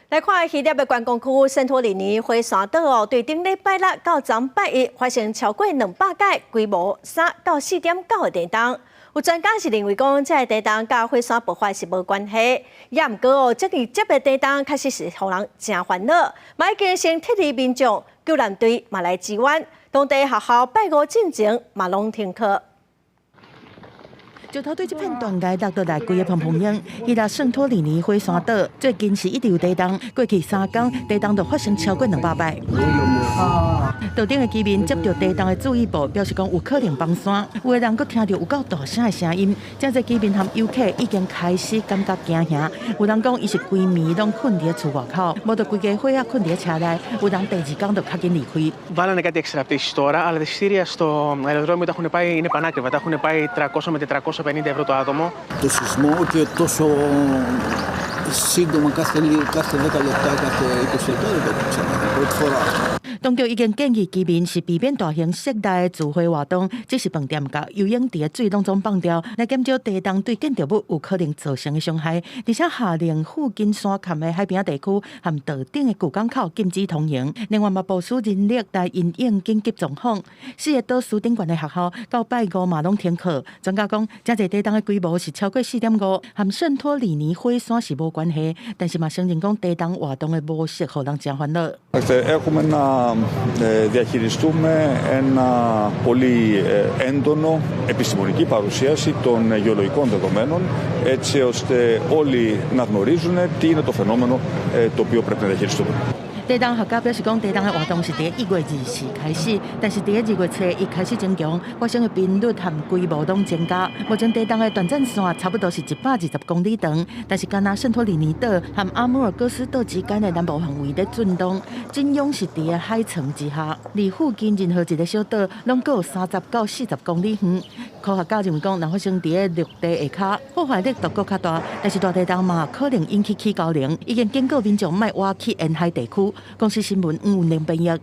來看希臘的觀光區聖托里尼火山島哦，對頂禮拜六到昨拜一發生超過200擺規模3到4.9的地動。有專家是認為講，這个地動佮火山爆發是無關係。也毋過哦，這個這個地動確實是予人誠煩惱，嘛已經先撤離民眾，救難隊嘛來支援，當地學校拜五進前嘛攏停課。石頭對這片斷崖落落來，規个砰砰聲。希臘聖托里尼火山島最近是一直有地動，過去3工地動就發生超過200擺。島頂的居民接到地動的注意報，表示講有可能崩山。有的人閣聽著有夠大聲的聲音，真濟居民和遊客已經開始感覺驚嚇。有人講伊是規暝攏睏佇厝外口，無就規家伙仔睏佇車內。有人第二工就較緊離開。 Βάλανε κάτι έξτρα πτήσεις τώρα, αλλά τα εισιτήρια στο αεροδρόμιο τα έχουν πάει, είναι πανάκριβα. Τα έχουν πάει 300 με 450 ευρώ το άτομο. Το σεισμό και τόσο σύντομα κάθε 10 λεπτά, κάθε 20 λεπτά δεν το έχω ξαναδεί. Πρώτη φορά. 當局已經建議居民是避免大型室內的聚會活動，只是飯店佮游泳池的水攏總放掉，來減少地動對建築物有可能造成的傷害。而且下令附近山崁的海邊地區和島頂的舊港口禁止通行。另外嘛，部署人力來因應緊急狀況。四个島嶼頂懸的學校到拜五嘛攏停課。專家講，這濟地動的規模是超過4.5，和聖托里尼火山是無關係，但是嘛承認講地動活動的模式予人誠煩惱。 Έχουμε να διαχειριστούμε ένα πολύ έντονο επιστημονική παρουσίαση των γεωλογικών δεδομένων, έτσι ώστε όλοι να γνωρίζουν τι είναι το φαινόμενο το οποίο πρέπει να διαχειριστούμε. 地動學家表示講，地動的活動是佇1月24開始，但是佇2月初一開始增強，發生的頻率和規模攏增加。目前地動的斷層線差不多是120公里長，但是干焦聖托里尼島和阿姆爾戈斯島之間的南部範圍咧震動，震央是佇海層之下，離附近任何一个小島攏閣有30到40公里遠。科學家認為講，若發生佇陸地下跤，破壞力度閣較大，但是大地動嘛可能引起起高能，已經警告民眾莫倚去沿海地區。公視新聞吳文玲編譯。